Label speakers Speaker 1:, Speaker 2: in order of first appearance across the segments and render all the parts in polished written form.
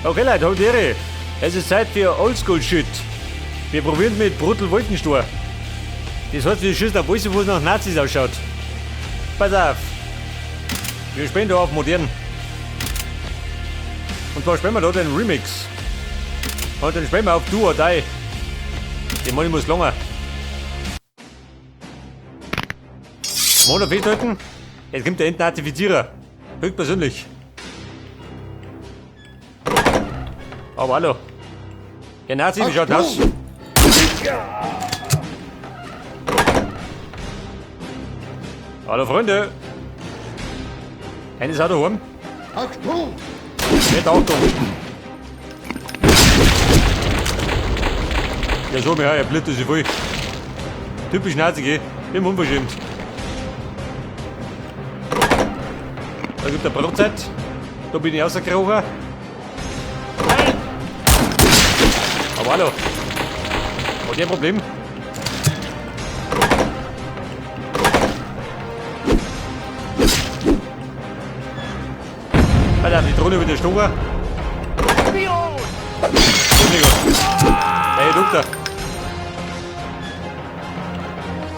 Speaker 1: Okay Leute, halt Ehre. Es ist Zeit für Oldschool-Shit. Wir probieren mit Brutal Wolkenstor. Das heißt, wir schießen auf alles, was nach Nazis ausschaut. Pass auf. Wir spielen da auf modern. Und zwar spielen wir da den Remix. Und dann spielen wir auf Do or Die. Den Mann muss lange. Mono festhalten. Jetzt kommt der Entnazifizierer. Höchstpersönlich. Aber hallo. Der Nazi, wie schaut aus? Hallo Freunde. Eines Auto heim.
Speaker 2: Achtung!
Speaker 1: Nicht Achtung. Ja, so mir, er blitzt sich voll. Typisch Nazi, gell? Immer unverschämt. Da gibt eine Brotzeit. Da bin ich rausgekrochen. Aber hallo. Hat der ein Problem? Alter, die Drohne wird erstochen. Hey, Doktor.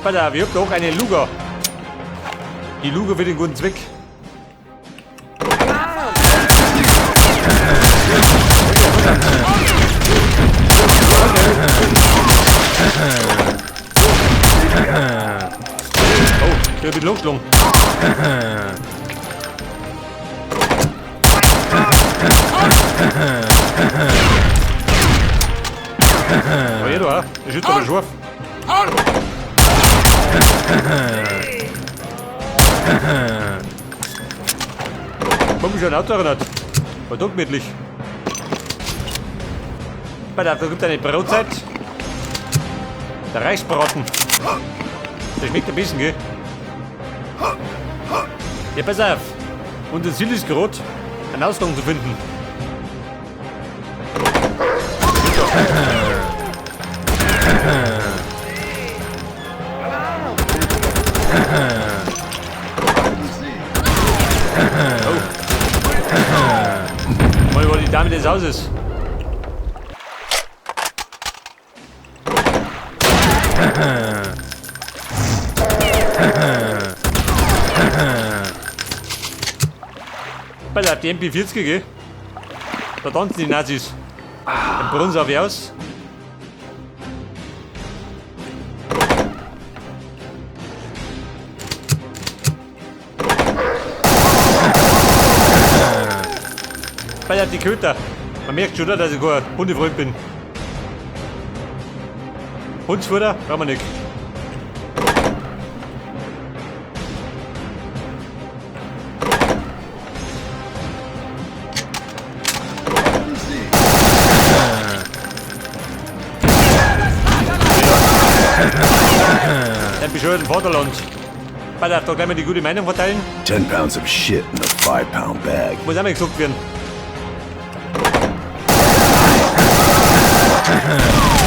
Speaker 1: Alter, wir haben doch eine Luger. Die Luger für den guten Zweck. Oh, der wird losgeschlagen. Oh, jeder, auch. Der schützt aber scharf. Komm schon, ein Auto erinnert. War doch gemütlich. Pass auf, da gibt eine Brotzeit. Der Reichsbraten. Der schmeckt ein bisschen, gell? Ja, pass auf. Unser Ziel ist gerade, einen Ausgang zu finden. Oh. Mal war die Dame des Hauses. Pass auf, die MP40, gell? Da tanzen die Nazis. Den Brunnen auf aus. Pass auf, die Köter. Man merkt schon, dass ich kein Hundefreund bin. Hundsfutter brauchen wir nicht.
Speaker 2: Warten Sie!
Speaker 1: Dein bescheuerten Vaterland. Pass auf, da gleich mal die gute Meinung verteilen.
Speaker 3: 10 pounds of shit in a 5-pound bag.
Speaker 1: Muss auch mal gesagt werden.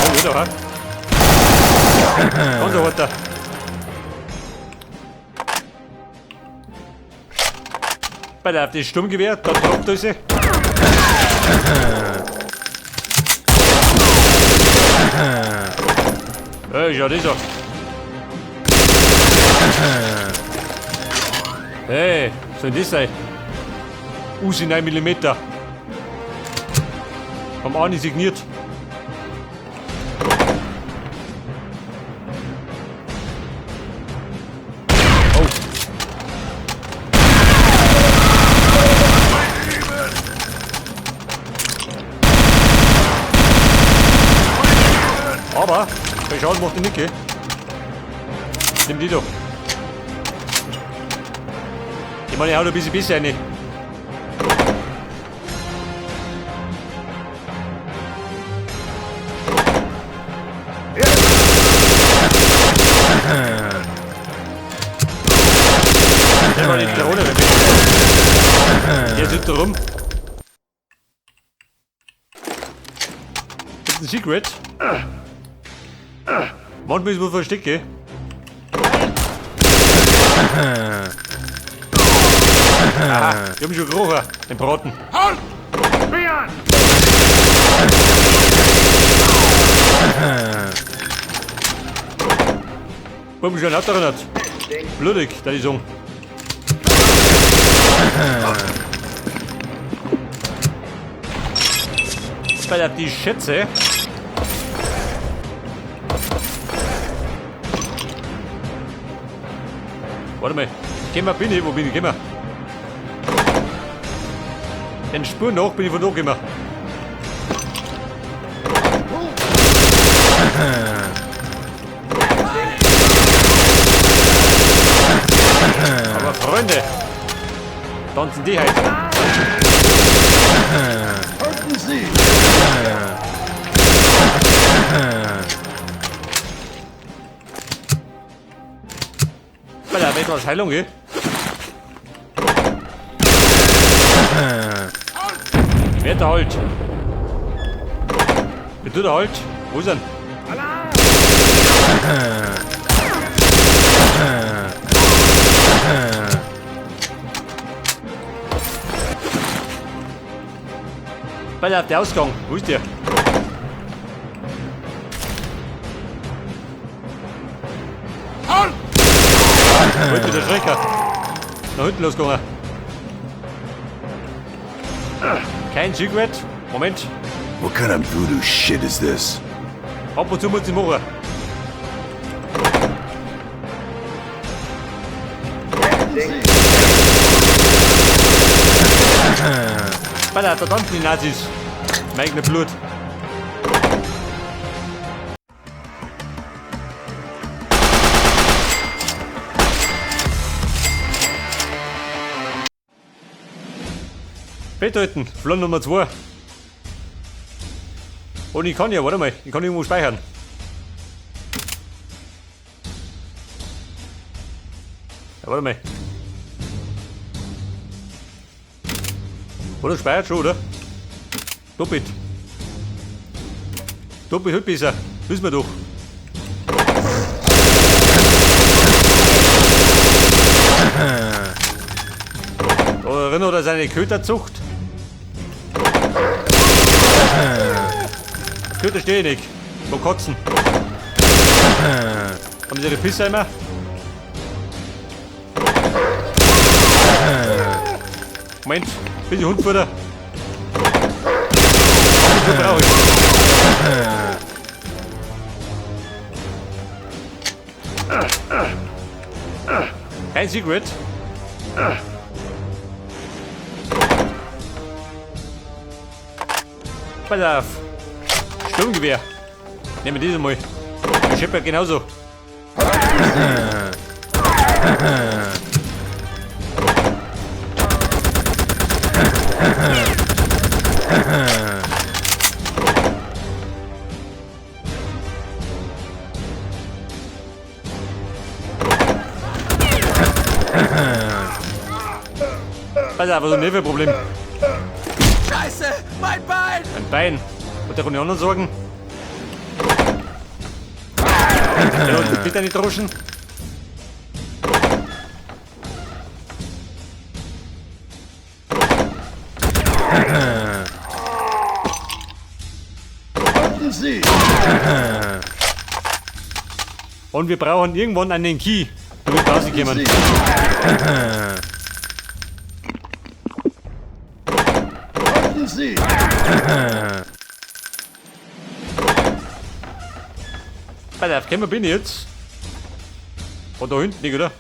Speaker 1: Oh, wieder, ha? Ganz ein harter. Pass auf, das Sturmgewehr, da tropft alles. Hey, schau das an. Hey, soll das sein? Uzi 9 mm. Haben auch nicht signiert. Oh. Aber, kein Schaden macht die nicht, gell? Nimm die doch. Ich meine, ich hau noch ein bisschen besser rein. Der war die Drohne, wenn wir. Hier sind da rum. Gibt's ein Secret? Manchmal ist man versteckt, gell? Aha, die haben schon gerochen, den Braten.
Speaker 2: Halt! Spion!
Speaker 1: Buben schon hat erinnert. Blutig, da die sagen. Bei die Schätze. Warte mal. Geh mal, bin ich? Wo bin ich? Geh mal. Den Spuren nach bin ich von da gekommen. Aber Freunde, tanzen die halt.
Speaker 2: Halten Sie!
Speaker 1: Bei der etwas Heilung, gell? Wer der halt? Wer tut der halt? Wo ist er? Bei der, der Ausgang, wo ist der? Heute der Schrecker. Nach hinten losgegangen. Kein Secret. Moment.
Speaker 3: What kind of voodoo shit is this?
Speaker 1: Ab und zu muss ich machen. Bei der, da tanzen die Nazis. Mein eigenes Blut. Bett halten, Flon Nummer 2. Und ich kann ja, warte mal, ich kann irgendwo speichern. Ja, warte mal. Oder speichert schon, oder? Doppelt. Doppelt halt besser. Wissen wir doch. Da erinnert er seine Köterzucht. Köter stehe ich nicht. Wo kotzen. Haben sie ihre Pisseimer? Moment, bisschen Hundfutter. So brauche ich. Kein Secret. Pass auf. Sturmgewehr. Nehmen wir dieses mal. Der scheppert genauso. Pass auf, was ist denn für ein Problem?
Speaker 4: Scheiße! Mein Bein!
Speaker 1: Ein Bein. Und der kann ich auch noch sorgen. Ja, bitte nicht ruschen.
Speaker 2: Halten Sie!
Speaker 1: Und wir brauchen irgendwann einen Key, damit wir rauskommen.
Speaker 2: Sie! Halten Sie!
Speaker 1: Pass auf, gekommen bin ich jetzt. Von da hinten nicht, oder?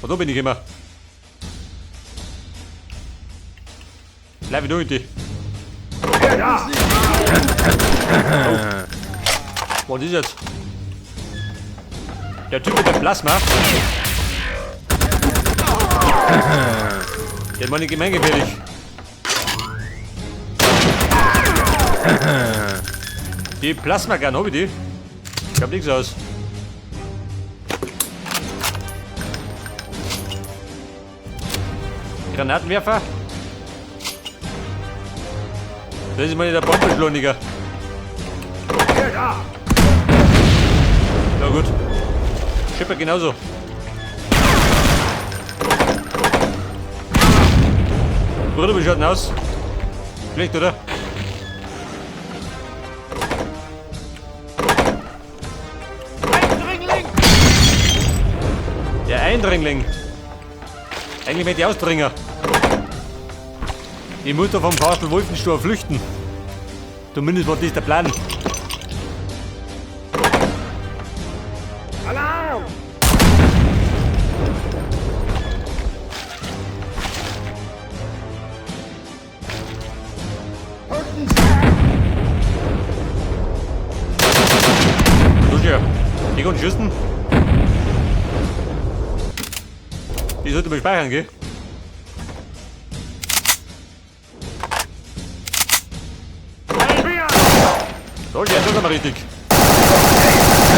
Speaker 1: Von da bin ich gekommen. Bleib ich da hinten. Oh. Was ist jetzt? Der Typ mit dem Plasma. Der war nicht gemeingefährlich. Die Plasma-Gun, hab ich die? Ich hab nichts aus. Granatenwerfer? Das ist mal der Bombenbeschleuniger. Na gut. Schipper genauso. Bruder, wie schaut denn aus? Schlecht, oder? Eindringling. Eigentlich möchte ich ausdringen. Ich muss da vom Castle Wolfenstein flüchten. Zumindest war das der Plan.
Speaker 2: Alarm! Halten Sie!
Speaker 1: So schön. Ich kann schießen. Ich sollte mal speichern, gell? So, ja, das ist aber richtig.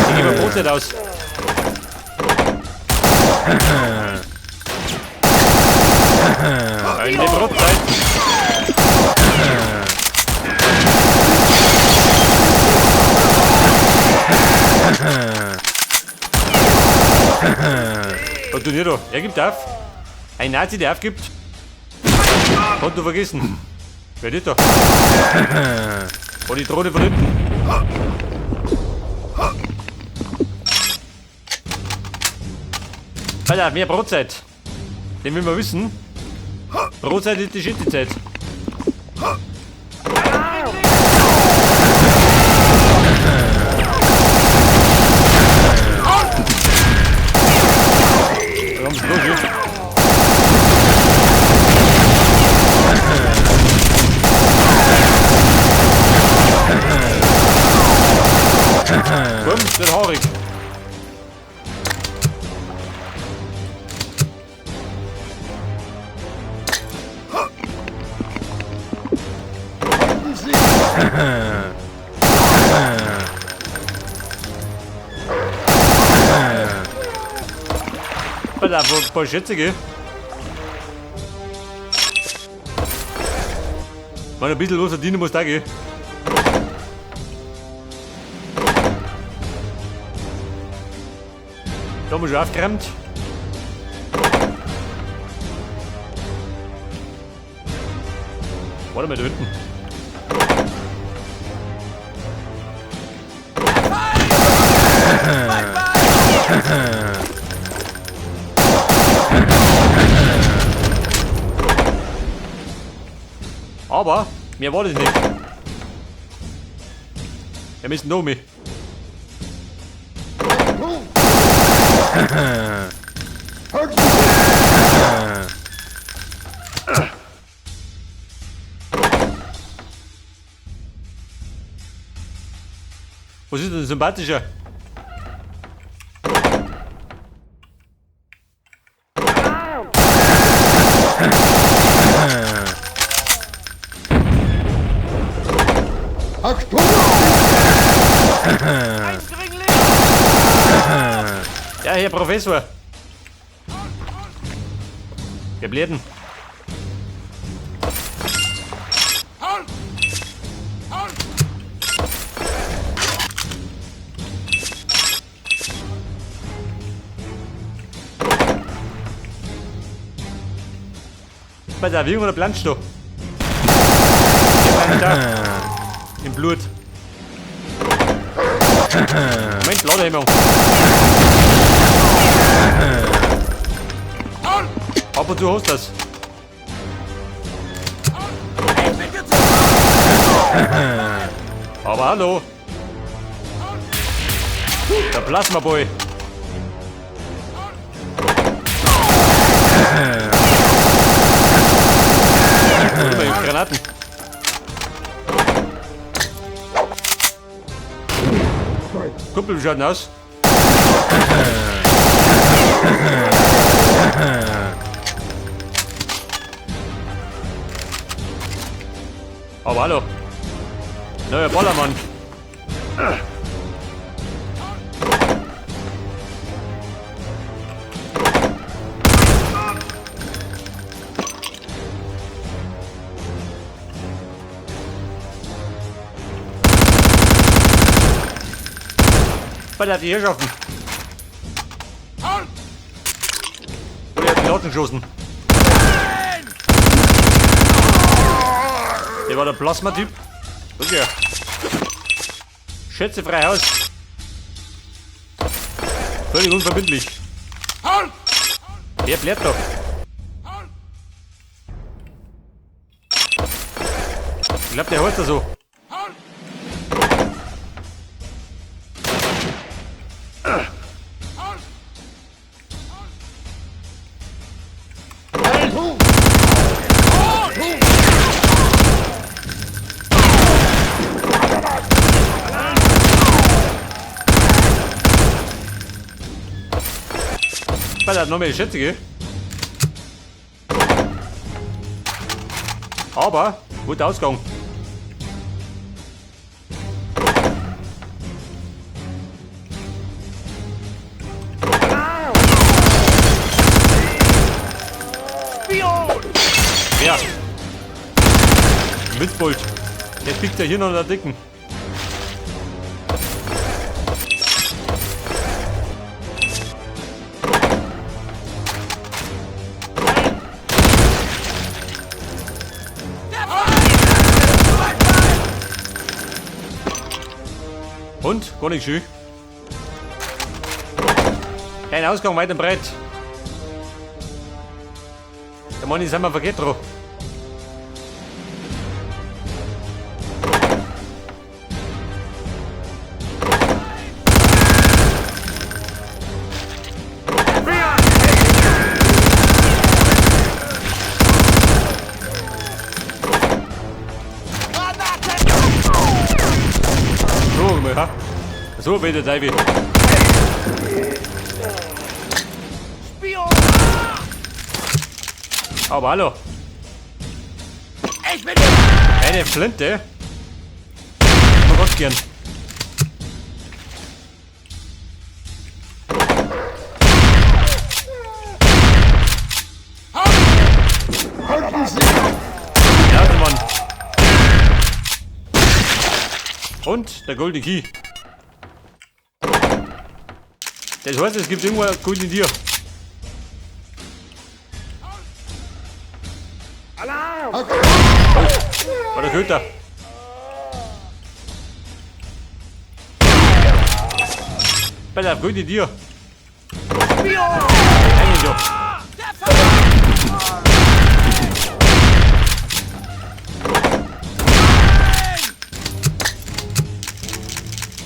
Speaker 1: Ich gebe Brotzeit aus. Eine Brotzeit. Was tut ihr da? Er gibt auf. Ein Nazi, der aufgibt. Hat du vergessen. Wer ist da? Oh, die Drohne von hinten. Alter, mehr Brotzeit. Den will man wissen. Brotzeit ist die Shitty-Zeit. Los, hier. Komm, wird haarig.
Speaker 2: Halten Sie!
Speaker 1: Pass auf, ein paar Schätze, gell? Man, ein bisschen was verdienen muss da, gell? Da haben wir schon aufgeräumt. Warte mal, da hinten. Aber mehr war das nicht. Wir müssen noch mehr. Was ist denn sympathischer?
Speaker 2: Achtung!
Speaker 1: Ja, Herr Professor. Wir bläden. Bei der irgendwo der Plansch da. Der Plansch da. Im Blut. Moment, Ladehemmung. Ab und zu hast du das. Aber hallo. Der Plasma Boy. Immer Granaten. Kumpel, wie schaut denn aus? Aber hallo. Neuer Ballermann. Bei der die Herrschaften. Oder er hat die Lauten geschossen. Der war der Plasma-Typ. Okay. Schätze frei Haus. Völlig unverbindlich. Wer blärt da? Ich glaub, der heißt da so. Pass auf, noch mehr Schätze, gell? Aber, guter Ausgang. Ja. Witzbold. Der pickt ja hier noch der Dicken. Und? Gar nicht schön. Kein Ausgang weit und breit. Der Mann ist einmal verkehrt drauf. So, mal, ha? So, bitte, Teufel. Aber hallo.
Speaker 4: Ich bin
Speaker 1: Eine Flinte. Oh Gott, gern.
Speaker 2: Halten Sie!
Speaker 1: Ja, Mann. Und der goldene Key. Das heißt, es gibt irgendwo ein goldenes Tier. Oh, war der Köter. Pass auf, goldene Tier. Eigentlich ja.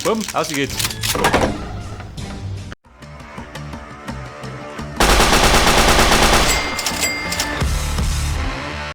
Speaker 1: Bumm, aus geht's.